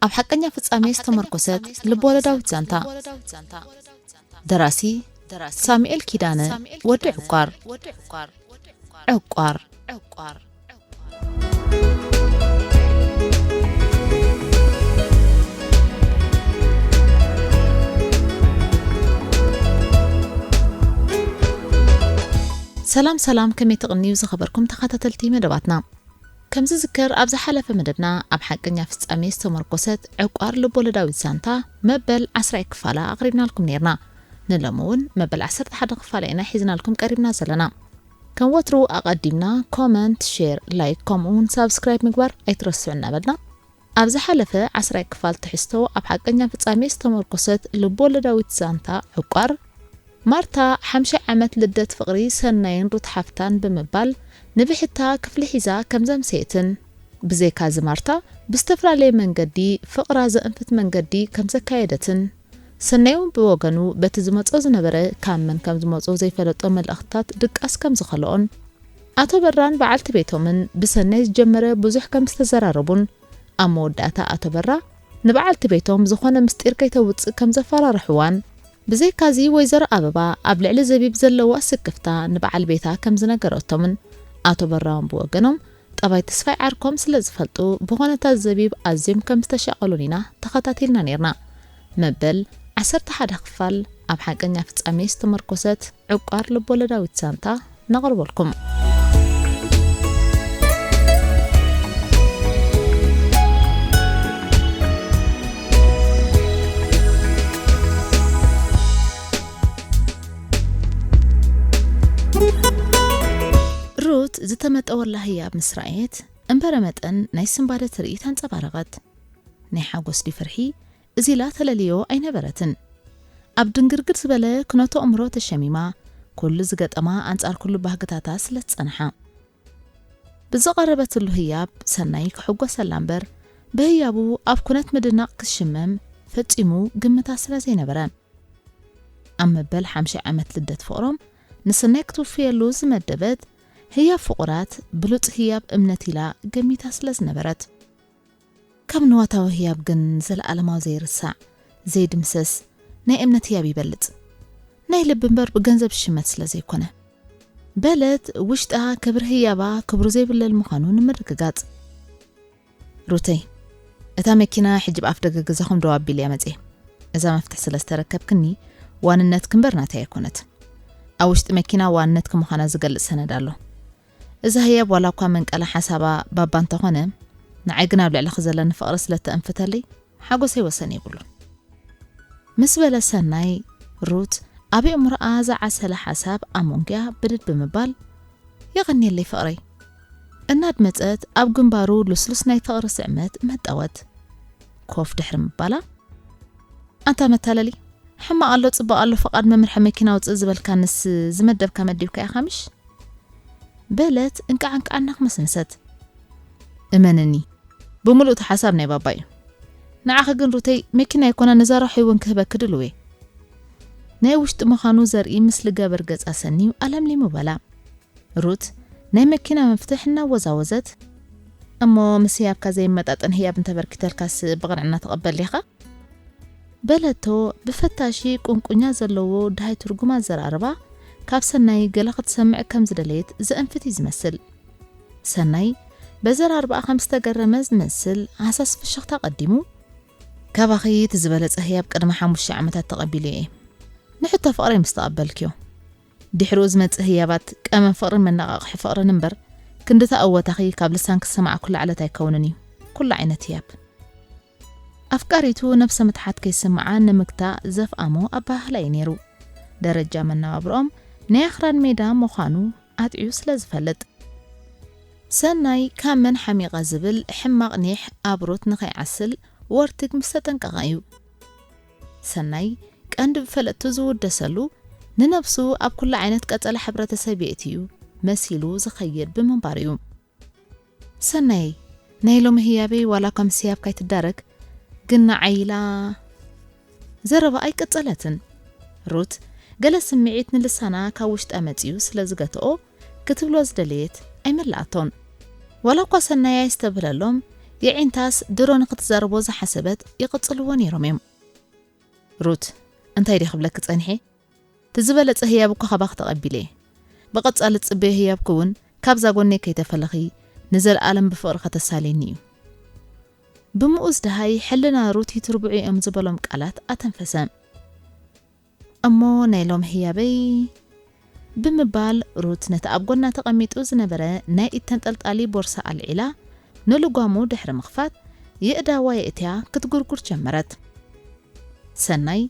ኣብ ሓቀኛ ፍጻሜ ዝተመርኮሰት ልቦለዳዊት ዛንታ። ደራሲ ሳሙኤል ኪዳነ፣ ወዲ ዕቋር። ዕቋር። ሰላም ሰላም፣ ከመይ ትቕንዩ ዝኸበርኩም ተኸታተልቲ መደባትና? ከም ዝዝከር፣ ኣብ ዝሓለፈ መደብና ኣብ ሓቀኛ ፍጻሜ ዝተመርኮሰት ዕቋር ልቦለዳዊት ዛንታ መበል ዓስራይ ክፋላ ኣቕሪብናልኩም ነይርና። ንሎሚ እውን መበል ዓሰርተ ሓደ ክፋላ ኢና ሒዝናልኩም ቀሪብና ዘለና። ከም ወትሩ ኣቐዲምና ኮመንት፣ ሼር፣ ላይክ ከምኡ እውን ሳብስክራይብ ምግባር ኣይትረስዑ እናበልና፣ ኣብ ዝሓለፈ ዓስራይ ክፋል ትሕዝቶ ኣብ ሓቀኛ ፍጻሜ ዝተመርኮሰት ልቦለዳዊት ዛንታ ዕቋር፣ ማርታ ሓምሻይ ዓመት ልደት ፍቕሪ ሰናይን ሩት ሓፍታን ብምባል ንብሕታ ክፍሊ ሒዛ ከም ዘምሰየትን፣ ብዘይካ እዚ ማርታ ብዝተፈላለየ መንገዲ ፍቕራ ዘእንፍት መንገዲ ከም ዘካየደትን፣ ሰናይ እውን ብወገኑ በቲ ዝመጾ ዝነበረ ካብ መን ከም ዝመጾ ዘይፈለጦ መልእኽትታት ድቃስ ከም ዝኸልኦን፣ ኣቶ በራን በዓልቲ ቤቶምን ብሰናይ ዝጀመረ ብዙሕ ከም ዝተዘራረቡን፣ ኣብ መወዳእታ ኣቶ በራ ንበዓልቲ ቤቶም ዝኾነ ምስጢር ከይተውጽእ ከም ዘፈራርሕዋን፣ ብዘይካዚ ወይዘሮ ኣበባ ኣብ ልዕሊ ዘቢብ ዘለዋ ስክፍታ ንበዓል ቤታ ከም ዝነገረቶምን፣ ኣቶ በራ እውን ብወገኖም ጠባይ ተስፋይ ዓርኮም ስለ ዝፈልጡ ብኹነታት ዘቢብ ኣዝዮም ከም ዝተሻቐሉን ኢና ተኸታቲልና ነይርና። መበል ዓሰርተ ሓደ ክፋል ኣብ ሓቀኛ ፍጻሜ ዝተመርኮሰት ዕቋር ልቦለዳዊት ዛንታ ነቕርበልኩም። ሩት ዝተመጠወላ ህያብ ምስ ረኣየት፣ እምበረ መጠን ናይ ስንባደ ትርኢት ኣንጸባረቐት። ናይ ሓጎስ ድዩ ፍርሒ? እዚ ኢላ ተለልዮ ኣይነበረትን። ኣብ ድንግርግር ዝበለ ኩነተ ኣእምሮ ተሸሚማ፣ ኩሉ ዝገጠማ ኣንጻር ኩሉ ባህግታታ ስለ ዝጸንሓ። ብዝቐረበትሉ ህያብ ሰናይ ክሕጎሰላ እምበር፣ ብህያቡ ኣብ ኩነት ምድናቕ ክሽመም ፈጺሙ ግምታ ስለ ዘይነበረ። ኣብ መበል ሓምሻይ ዓመት ልደት ፍቕሮም ንሰናይ ክትውፍየሉ ዝመደበት ህያብ ፍቑራት ብሉጽ ህያብ እምነት ኢላ ገሚታ ስለ ዝነበረት። ካብ ንዋታዊ ህያብ ግን ዘለኣለማዊ ዘይርሳዕ፣ ዘይድምሰስ ናይ እምነት ህያብ ይበልጽ። ናይ ልቢ እምበር ብገንዘብ ዝሽመት ስለ ዘይኮነ። በለት ውሽጣ ክብሪ ህያባ ክብሩ ዘይብለል ምዃኑ ንምርግጋጽ። ሩተይ፣ እታ መኪና ሕጂ ብኣፍ ደገ ገዛኹም ደው ኣቢለያ መጽየ። እዛ መፍትሕ ስለ ዝተረከብክኒ ዋንነትኪ እምበር ናተይ ኣይኮነት። ኣብ ውሽጢ መኪና ዋንነትኪ ምዃና ዝገልጽ ሰነድ ኣሎ። እዛ ህያብ ዋላ እኳ መንቀላ ሓሳባ ባባ እንተኾነ፣ ንዓይ ግን ኣብ ልዕለኺ ዘለኒ ፍቕሪ ስለ እተእንፍተለይ ሓጎሰይ ወሰን የብሉን። ምስ በለ ሰናይ፣ ሩት ኣብ ኣእምሮኣ ዝዓሰለ ሓሳብ ኣሞንግያ ብድድ ብምባል፣ "የቐንየለይ ፍቕረይ" እናድመጸት ኣብ ግንባሩ ልስሉስ ናይ ፍቕሪ ስዕመት መጠወት። ኮፍ ድሕሪ ምባላ፣ "ኣንታ መታለሊ፣ ሕማቕ ኣሎ ጽቡቕ ኣሎ ፍቓድ መምርሒ መኪና ውጽእ ዝበልካንስ ዝመደብካ መዲብካ ኢኻ ምሽ?" በለት እንቃዕ እንቃዕ እናኽመስመሰት። "እመንኒ፣ ብምሉእ እቲ ሓሳብ ናይ ባባ እዩ። ንዓኺ ግን ሩተይ፣ መኪና ኣይኮና ነዛ ራሒ እውን ክህበኪ ድልው እየ።" ናይ ውሽጢ ምዃኑ ዘርኢ ምስሊ ገበር ገጻ ሰንዩ ኣለምሊሙ በላ። ሩት ናይ መኪና መፍትሕ እናወዛወዘት፣ "እሞ ምስ ህያብካ ዘይመጣጠን ህያብ እንተበርኪተልካስ ብቕንዕና ትቕበል ዲኻ?" በለቶ ብፈታሺ ቁንቁኛ ዘለዎ ድሃይ ትርጉም ኣዘራርባ ካብ ሰናይ ገለ ክትሰምዕ ከም ዝደለየት ዘእንፍት እዩ ዝመስል። ሰናይ በዘራርባኣ ከም ዝተገረመ ዝመስል ሃሳስ ፍሽኽታ ቀዲሙ፣ "ካባኺ እቲ ዝበለጸ ህያብ ቅድሚ ሓሙሽተ ዓመታት ተቐቢለ እየ። ንሕቶ ፍቕረይ ምስ ተቐበልክዮ። ድሕሪኡ ዝመጽእ ህያባት ቀመም ፍቕርን መነቓቕሒ ፍቕርን እምበር፣ ክንድታ እወታኺ ካብ ልሳንኪ ዝሰማዕኩላ ዕለት ኣይከውንን እዩ፣ ኩሉ ዓይነት ህያብ።" ኣፍቃሪቱ ነብሰ ምትሓት ከይስምዓ ንምግታእ ዘፍኣሞ ኣበሃህላ እዩ ነይሩ። ደረጃ መነባብሮኦም ናይ ኣኽራን ሜዳ ምዃኑ ኣጥዕዩ ስለ ዝፈልጥ። ሰናይ ካብ መን ሓሚቐ ዝብል ሕማቕ ኒሕ ኣብ ሩት ንኸይዓስል ወርትግ ምስ ተጠንቀቐ እዩ። ሰናይ ቀንዲ ብፈለጥቱ ዝውደሰሉ፣ ንነብሱ ኣብ ኩሉ ዓይነት ቀጸላ ሕብረተሰብ የእትዩ መሲሉ ዝኸይድ ብምንባሩ እዩ። "ሰናይ፣ ናይ ሎሚ ህያበይ ዋላ እኳ ምስ ህያብካ ኣይትዳረግ፣ ግን ንዓይ ኢላ" ዘረባ ኣይቀጸለትን። ሩት ገለ ስምዒት ንልሳና ካብ ውሽጣ መጺኡ ስለ ዝገትኦ፣ ክትብሎ ዝደለየት ኣይመላኣቶን። ዋላ እኳ ሰናይ ኣይስተብህለሎም፣ የዒንታስ ድሮ ንክትዛረቦ ዝሓሰበት ይቕጽልዎ ነይሮም እዮም። ሩት፣ እንታይ ድየ ክብለኪ ጸኒሐ? እቲ ዝበለጸ ህያብ እኮ ካባኺ ተቐቢለ እየ። ብቐጻሊ ትጽበዮ ህያብኪ እውን ካብዛ ጎነይ ከይተፈለኺ ንዘለኣለም ብፍቕሪ ከተሳልየኒ እዩ። ብምኡዝ ደሃይ ሕልና ሩት ይትርብዑ እዮም ዝበሎም ቃላት ኣተንፈሰ። እሞ ናይ ሎም ህያበይ ብምባል ሩት ነቲ ኣብ ጎና ተቐሚጡ ዝነበረ ናይ ኢድ ተንጠልጣሊ ቦርሳ ኣልዒላ ንልጓሙ ድሕሪ ምኽፋት የእዳዋ የእትያ ክትጉርጉር ጀመረት። ሰናይ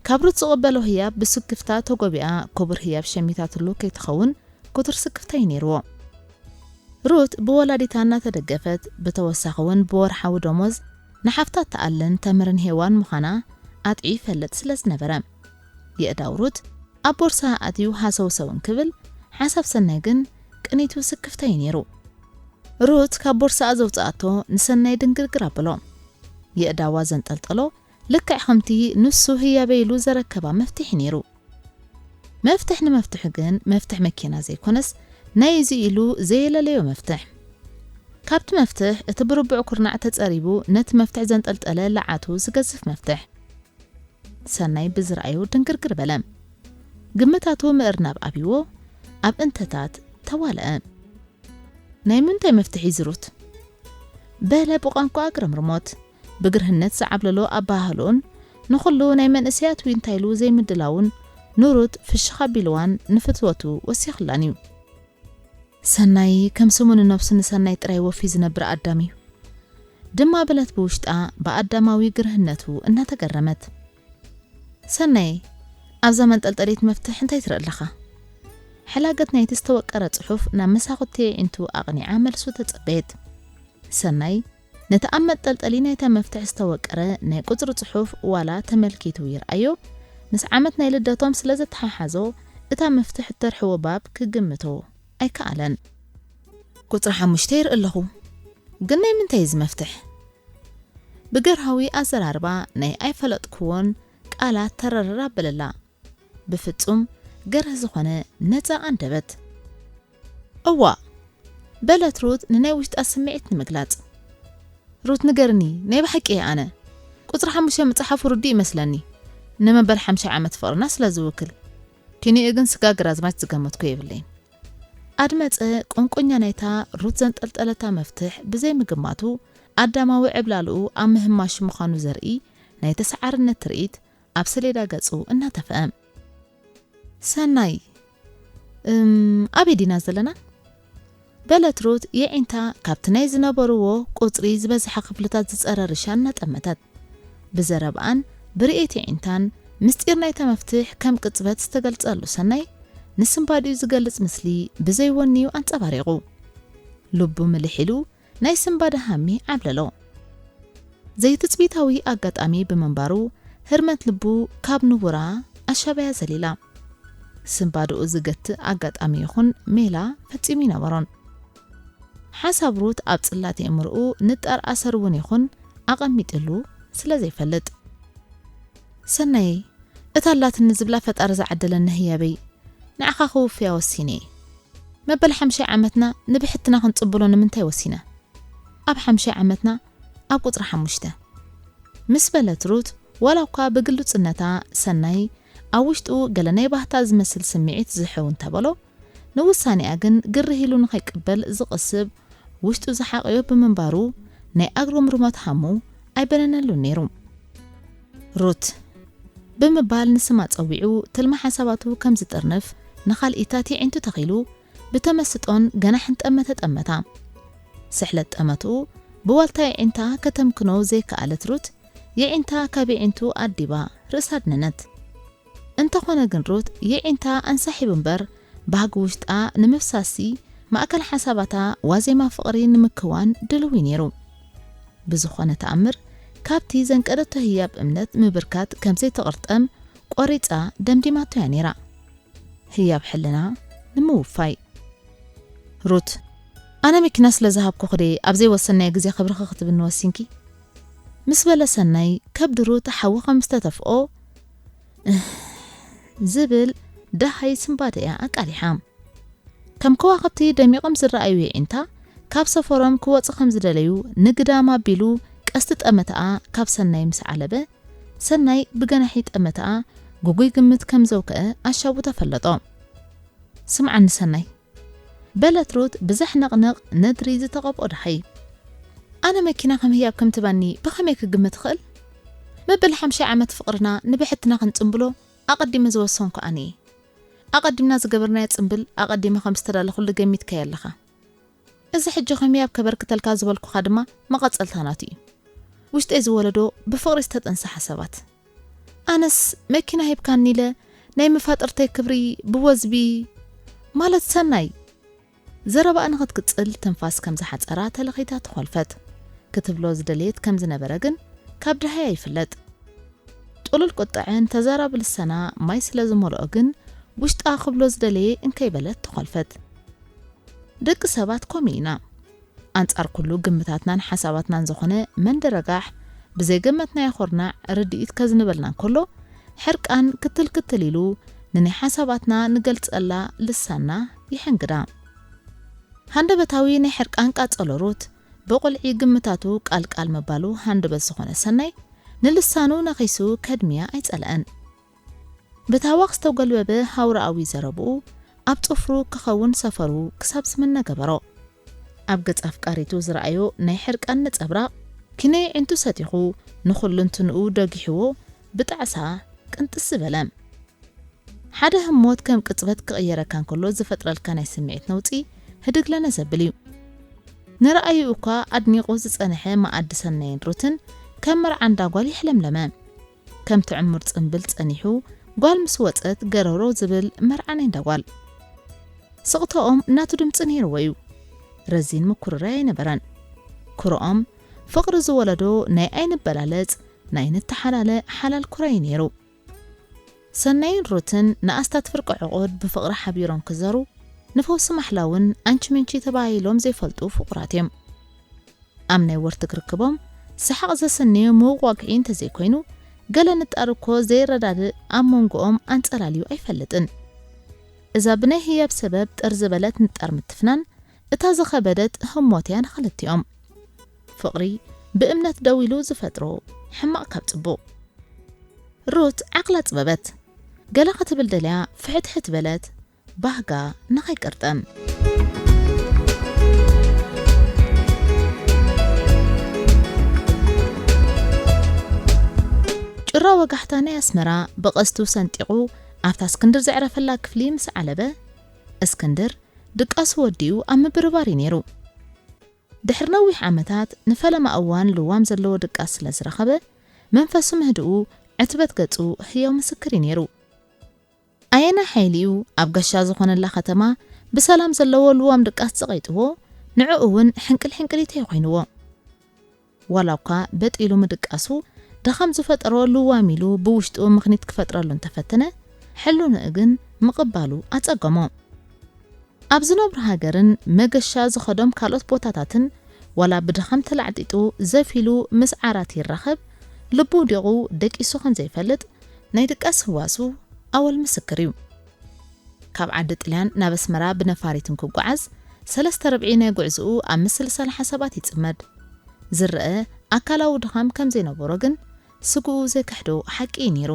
ካብ ሩት ዝቕበሎ ህያብ ብስክፍታ ተጎቢኣ ክቡር ህያብ ሸሚታትሉ ከይትኸውን ክቱር ስክፍታ እዩ ነይርዎ። ሩት ብወላዲታ እናተደገፈት ብተወሳኺ እውን ብወርሓዊ ደሞዝ ንሓፍታ ትኣልን ተምህርን ሄዋን ምዃና ኣጥዕዩ ይፈልጥ ስለ ዝነበረ የእዳው ሩት ኣብ ቦርሳ ኣትዩ ሃሰውሰው እንክብል ሓሳብ ሰናይ ግን ቅኒቱ ስክፍታ እዩ ነይሩ። ሩት ካብ ቦርሳኣ ዘውፅኣቶ ንሰናይ ድንግርግር ኣብሎ። የእዳዋ ዘንጠልጠሎ ልክዕ ከምቲ ንሱ ህያበይ ኢሉ ዘረከባ መፍትሒ ነይሩ። መፍትሕ ንመፍትሑ ግን መፍትሕ መኪና ዘይኮነስ ናይ እዚ ኢሉ ዘየለለዮ መፍትሕ። ካብቲ መፍትሕ እቲ ብርቡዕ ኩርናዕ ተጸሪቡ ነቲ መፍትሕ ዘንጠልጠለ ለዓቱ ዝገዝፍ መፍትሕ። ሰናይ ብዝረኣዮ ድንግርግር በለ። ግምታቱ ምእርናብ ኣብይዎ ኣብ እንተታት ተዋለአ። ናይ ምንታይ መፍትሕ እዩ ዝሩት? በለ ብቋንቋ ኣግረምርሞት። ብግርህነት ዝዓብለሎ ኣበሃህልኡን ንኹሉ ናይ መንእሰያት ዊንታ ኢሉ ዘይምድላውን ንሩት ፍሽኽ ኣቢልዋን ንፍትወቱ ወሲኽላን እዩ። ሰናይ ከም ስሙ ንነብሱ ንሰናይ ጥራይ ወፍዩ ዝነብር ኣዳም እዩ። ድማ በለት ብውሽጣ ብኣዳማዊ ግርህነቱ እናተገረመት። ሰናይ ኣብዛ መንጠልጠሊት መፍትሕ እንታይ ትርኢ ኣለኻ? ሕላገት ናይቲ ዝተወቀረ ጽሑፍ ናብ መሳኹቲ የዒንቱ ኣቕኒዓ መልሱ ተጸበየት። ሰናይ ነቲ ኣብ መጠልጠሊ ናይታ መፍትሕ ዝተወቀረ ናይ ቁጽሪ ጽሑፍ ዋላ ተመልኪቱ ይርኣዮ፣ ምስ ዓመት ናይ ልደቶም ስለ ዘተሓሓዞ እታ መፍትሕ እተርሕዎ ባብ ክግምቶ ኣይከኣለን። ቁጽሪ ሓሙሽተ ይርኢ ኣለኹ፣ ግን ናይ ምንታይ እዚ መፍትሕ? ብገርሃዊ ኣዘራርባ ናይ ኣይፈለጥክዎን ቃላት ተረረር ኣበለላ። ብፍጹም ገርህ ዝኾነ ነጻ ኣንደበት። እዋ፣ በለት ሩት ንናይ ውሽጣ ስምዒት ንምግላጽ። ሩት ንገርኒ፣ ናይ ብሓቂ እየ ኣነ። ቁጽሪ ሓሙሽተ ምጽሓፉ ርዱእ ይመስለኒ። ንመበል ሓምሻይ ዓመት ፍቕርና ስለ ዝውክል። ኪንኡ ግን ስጋ ግራዝማች ዝገመትኩ የብለይን። ኣድመጸ ቁንቁኛ ናይታ ሩት ዘንጠልጠለታ መፍትሕ ብዘይምግማቱ ኣዳማዊ ዕብላልኡ ኣብ ምህማሹ ምዃኑ ዘርኢ ናይ ተሰዓርነት ትርኢት ኣብ ሰሌዳ ገጹ እናተፍአ። ሰናይ፣ እም፣ ኣበይ ዲና ዘለና? በለት ሩት የዒንታ ካብቲ ናይ ዝነበርዎ ቁጽሪ ዝበዝሐ ክፍልታት ዝጸረ ርሻ እናጠመተት። ብዘረብኣን ብርኢት የዒንታን ምስጢር ናይታ መፍትሕ ከም ቅጽበት ዝተገልጸሉ ሰናይ ንስንባዲኡ ዝገልጽ ምስሊ ብዘይወንዩ ኣንጸባሪቑ። ልቡ ምልሕ ኢሉ ናይ ስንባደ ሃሚ ዓብለሎ። ዘይትጽቢታዊ ኣጋጣሚ ብምንባሩ ህርመት ልቡ ካብ ንቡራ ኣሻበያ ዘሊላ። ስንባድኡ ዝገትእ ኣጋጣሚ ይኹን ሜላ ፈጺሙ ይነበሮን። ሓሳብ ሩት ኣብ ጽላት የእምርኡ ንጣር ኣሰር እውን ይኹን ኣቐሚጥሉ ስለ ዘይፈልጥ። ሰናይ፣ እታ ኣላትኒ ዝብላ ፈጣሪ ዝዓደለኒ ህያበይ ንዓኻ ክውፍያ ወሲነ። መበል ሓምሻይ ዓመትና ንብሕትና ክንጽብሎ ንምንታይ ወሲነ? ኣብ ሓምሻይ ዓመትና ኣብ ቁጽሪ ሓሙሽተ። ምስ በለት ሩት፣ ዋላ እኳ ብግሉጽነታ ሰናይ ኣብ ውሽጡ ገለ ናይ ባህታ ዝመስል ስምዒት ዝሕው እንተበሎ፣ ንውሳኔኣ ግን ግርህ ኢሉ ንኸይቅበል ዝቕስብ ውሽጡ ዝሓቐዮ ብምንባሩ ናይ ኣግሮምርሞት ሃሙ ኣይበነነሉን ነይሩ። ሩት ብምባል ንስማ ጸዊዑ ትልሚ ሓሳባቱ ከም ዝጥርንፍ ንኻልኢታት የዒንቱ ተኺሉ ብተመስጦን ገናሕን ጠመተ ጠመታ። ስሕለት ጠመትኡ ብዋልታ የዒንታ ከተምክኖ ዘይከኣለት ሩት የዒንታ ካብ የዒንቱ ኣዲባ ርእሳ ኣድነነት። እንተኾነ ግን ሩት የዒንታ ኣንሳሒቡ እምበር ባህጊ ውሽጣ ንምፍሳሲ ማእከል ሓሳባታ ዋዜማ ፍቕሪ ንምክዋን ድልዊ ነይሩ። ብዝኾነ ተኣምር ካብቲ ዘንቀደቶ ህያብ እምነት ምብርካት ከምዘይትቕርጠም ቆሪጻ ደምዲማቶ እያ ነይራ። ህያብ ሕልና ንምውፋይ። ሩት፣ ኣነ መኪና ስለ ዝሃብኩኺ ድየ ኣብ ዘይወሰናዮ ግዜ ክብርኺ ክትብኒ ወሲንኪ? ምስ በለ ሰናይ ከብዲ ሩት ሓዊ ከም ዝተተፍኦ እህ ዝብል ደሃይ ስንባደ እያ ኣቃሊሓ። ከም ከዋኽብቲ ደሚቖም ዝረኣዩ የዒንታ ካብ ሰፈሮም ክወጹ ከም ዝደለዩ ንግዳም ኣቢሉ ቀስቲ ጠመተኣ ካብ ሰናይ ምስ ዓለበ፣ ሰናይ ብገናሒ ጠመተኣ ግጉይ ግምት ከም ዘውከአ ኣሻቡ ተፈለጦ። "ስምዓኒ ሰናይ፣ በለት ሩት ብዘሕነቕንቕ ነድሪ ዝተቐብኦ ደሃይ። ኣነ መኪና ከም ህያብ ከም ትባኒ ብኸመይ ክግምት እኽእል? መበል ሓምሻይ ዓመት ፍቕርና ንብሕትና ክንጽምብሎ ኣቐዲመ ዝወሰንኩ ኣነ እየ። ኣቐዲምና ዝገበርናዮ ጽምብል ኣቐዲመ ከም ዝተዳለኹሉ ገሚትካዮ ኣለኻ። እዚ ሕጂ ከም ህያብ ከበርክተልካ ዝበልኩኻ ድማ መቐጸልታ ናቱ እዩ። ውሽጠይ ዝወለዶ ብፍቕሪ ዝተጠንሰ ሓሳባት። ኣነስ መኪና ሂብካኒ ኢለ ናይ መፋጥርተይ ክብሪ ብወዝቢ ማለት ሰናይ?" ዘረባኣ ንኽትቅጽል ትንፋስ ከም ዝሓጸራ ተለኺታ ተኾልፈት። ክትብሎ ዝደለየት ከም ዝነበረ ግን ካብ ደሃያ ይፍለጥ። ጥሉል ቁጥዐን ተዛራቢ ልሳና ማይ ስለ ዝመልኦ ግን ውሽጣ ክብሎ ዝደለየ እንከይበለት ተኾልፈት። ደቂ ሰባት ከምኡ ኢና። ኣንጻር ኩሉ ግምታትናን ሓሳባትናን ዝኾነ መንደረጋሕ ብዘይገመትናዮ ኹርናዕ ርድኢት ከዝንበልና እንከሎ፣ ሕርቃን ክትል ክትል ኢሉ ንናይ ሓሳባትና ንገልጸላ ልሳና ይሕንግዳ። ሃንደበታዊ ናይ ሕርቃን ቃጸሎ ሩት ብቑልዒ ግምታቱ ቃልቃል ምባሉ ሃንደበት ዝኾነ ሰናይ ንልሳኑ ነኺሱ ከድምያ ኣይጸልአን። ብታዋኽ ዝተጎልበበ ሃውራኣዊ ዘረብኡ ኣብ ጽፍሩ ክኸውን ሰፈሩ ክሳብ ዝምነ ገበሮ። ኣብ ገጽ ኣፍቃሪቱ ዝረኣዮ ናይ ሕርቃን ነጸብራቕ ኪነ የዒንቱ ሰቲኹ ንኹሉ እንትንኡ ደጊሕዎ ብጣዕሳ ቅንጥስ ዝበለ። ሓደ ህሞት ከም ቅጽበት ክቕየረካ እንከሎ ዝፈጥረልካ ናይ ስምዒት ነውጺ ህድግ ለነ ዘብል እዩ። ንረኣዩ እኳ ኣድኒቑ ዝጸንሐ መኣዲ ሰናይን ሩትን ከም መርዓ እንዳ ጓል ይሕለምለመ። ከም ትዕሙር ጽምብል ጸኒሑ ጓል ምስ ወጸት ገረሮ ዝብል መርዓ ናይ እንዳ ጓል። ስቕታኦም ናቱ ድምጺ ነይርዎ እዩ። ረዚን ምኩርራይ ኣይነበረን። ኩርኦም ፍቕሪ ዝወለዶ ናይ ኣይንበላለጽ ናይ ንተሓላለ ሓላል ኩራይ ነይሩ። ሰናይን ሩትን ንኣስታት ፍርቂ ዕቑድ ብፍቕሪ ሓቢሮም ክዘሩ ንፈውሲ ማሕላ እውን ኣንቺ ምንቺ ተባሂሎም ዘይፈልጡ ፍቑራት እዮም። ኣብ ናይ ወርትግ ርክቦም ሰሓቕ ዘሰንዮ ምውቕ ዋግዒ እንተዘይኮይኑ፣ ገለ ንጣር እኮ ዘይረዳድእ ኣብ መንጎኦም ኣንጸላልዩ ኣይፈልጥን። እዛ ብናይ ህያብ ሰበብ ጥር ዝበለት ንጣር ምትፍናን እታ ዝኸበደት ህሞት እያ ንኽልቲኦም። ፍቕሪ ብእምነት ደው ኢሉ ዝፈጥሮ ሕማቕ ካብ ጽቡቕ። ሩት ዓቕላ ጽበበት። ገለ ክትብል ደልያ ፍሕትሕት በለት፣ ባህጋ ንኸይቅርጠም። ጭራ ወጋሕታ ናይ ኣስመራ ብቐስቱ ሰንጢቑ ኣብታ እስክንድር ዘዕረፈላ ክፍሊ ምስ ዓለበ፣ እስክንድር ድቃሱ ወዲኡ ኣብ ምብርባር እዩ ነይሩ። ድሕሪ ነዊሕ ዓመታት ንፈለማ እዋን ልዋም ዘለዎ ድቃስ ስለ ዝረኸበ፣ መንፈሱ ምህድኡ ዕትበት ገጹ ህያው ምስክር እዩ ነይሩ። ኣየና ሓይሊ እዩ ኣብ ገሻ ዝኾነላ ከተማ ብሰላም ዘለዎ ልዋም ድቃስ ጸቒጥዎ፣ ንዕኡ እውን ሕንቅል ሕንቅሊተይ ኮይንዎ። ዋላ እኳ በጥ ኢሉ ምድቃሱ ድኻም ዝፈጠሮ ልዋም ኢሉ ብውሽጡ ምኽኒት ክፈጥረሉ እንተፈተነ፣ ሕልንኡ ግን ምቕባሉ ኣጸገሞ። ኣብ ዝነብሮ ሃገርን መገሻ ዝኸዶም ካልኦት ቦታታትን ዋላ ብድኻም ተላዕጢጡ ዘፊሉ ምስ ዓራት ይራኸብ፣ ልቡ ውዲቑ ደቂሱ ከም ዘይፈልጥ ናይ ድቃስ ህዋሱ ኣወል ምስክር እዩ። ካብ ዓዲ ጥልያን ናብ ኣስመራ ብነፋሪት እንክጓዓዝ፣ ሰለስተ ርብዒ ናይ ጉዕዝኡ ኣብ ምስልሳል ሓሳባት ይጽመድ። ዝረአ ኣካላዊ ድኻም ከም ዘይነበሮ ግን ስግኡ ዘይክሕዶ ሓቂ እዩ ነይሩ።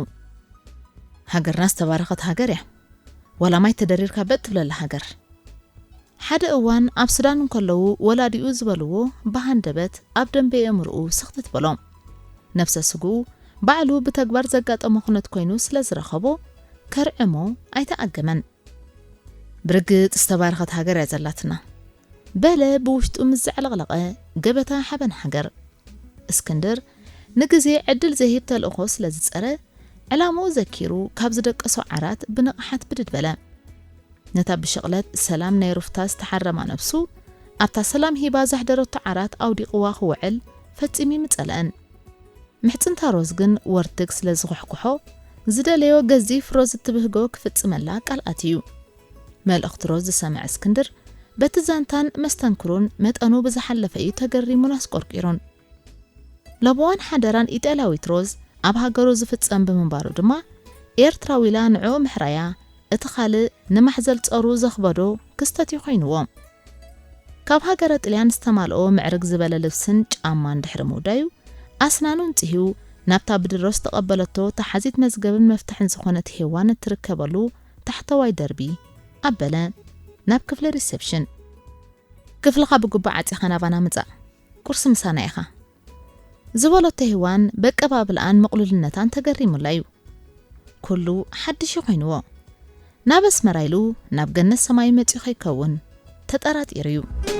ሃገርና ዝተባረኸት ሃገር እያ። ዋላ ማይ ተደሪርካ በጥ ትብለላ ሃገር። ሓደ እዋን ኣብ ሱዳን እንከለዉ ወላዲኡ ዝበልዎ ብሃንደበት ኣብ ደንበ የእምርኡ ስኽትት በሎ። ነፍሰ ስግኡ ባዕሉ ብተግባር ዘጋጠሞ ኩነት ኮይኑ ስለ ዝረኸቦ ከርዕሞ ኣይተኣገመን። ብርግጽ ዝተባረኸት ሃገር እያ ዘላትና፣ በለ ብውሽጡ ምስ ዘዕለቕለቐ ገበታ ሓበን ሃገር። እስክንድር ንግዜ ዕድል ዘይህብ ተልእኾ ስለ ዝጸረ፣ ዕላምኡ ዘኪሩ ካብ ዝደቀሶ ዓራት ብንቕሓት ብድድ በለ። ነታ ብሽቕለት ሰላም ናይ ሩፍታ ዝተሓረማ ነብሱ፣ ኣብታ ሰላም ሂባ ዘሕደረቶ ዓራት ኣውዲቕዋ ክውዕል ፈጺሙ ይምጸልአን። ምሕጽንታ ሮዝ ግን ወርትግ ስለ ዝኹሕኩሖ፣ ዝደለዮ ገዚፍ ሮዝ እትብህጎ ክፍጽመላ ቃል ኣትዩ። መልእኽቲ ሮዝ ዝሰምዐ እስክንድር፣ በቲ ዛንታን መስተንክሩን መጠኑ ብዝሓለፈ እዩ ተገሪሙን ኣስቆርቂሩን። ለበዋን ሓደራን ኢጣልያዊት ሮዝ ኣብ ሃገሩ ዝፍጸም ብምንባሩ ድማ፣ ኤርትራዊ ኢላ ንዕኡ ምሕራያ፣ እቲ ካልእ ንማሕዘል ጸሩ ዘኽበዶ ክስተት እዩ ኮይንዎ። ካብ ሃገረ ጥልያን ዝተማልኦ ምዕርግ ዝበለ ልብስን ጫማን ድሕሪ ምውዳዩ ኣስናኑ እንጽህዩ ናብታ ብድሮ ዝተቐበለቶ ተሓዚት መዝገብን መፍትሕን ዝኾነት ሄዋን እትርከበሉ ታሕተዋይ ደርቢ ኣበለ ናብ ክፍሊ ሪሰፕሽን። ክፍልኻ ብግቡእ ዓጺኻ ናባና ምጻእ፣ ቁርሲ ምሳና ኢኻ ዝበለቶ ሄዋን በቀባብልኣን ምቕሉልነታን ተገሪሙላ እዩ። ኩሉ ሓድሽ እዩ ኮይንዎ። ናብ ኣስመራ ኢሉ ናብ ገነት ሰማይ መጺኡ ከይከውን ተጠራጢሩ እዩ።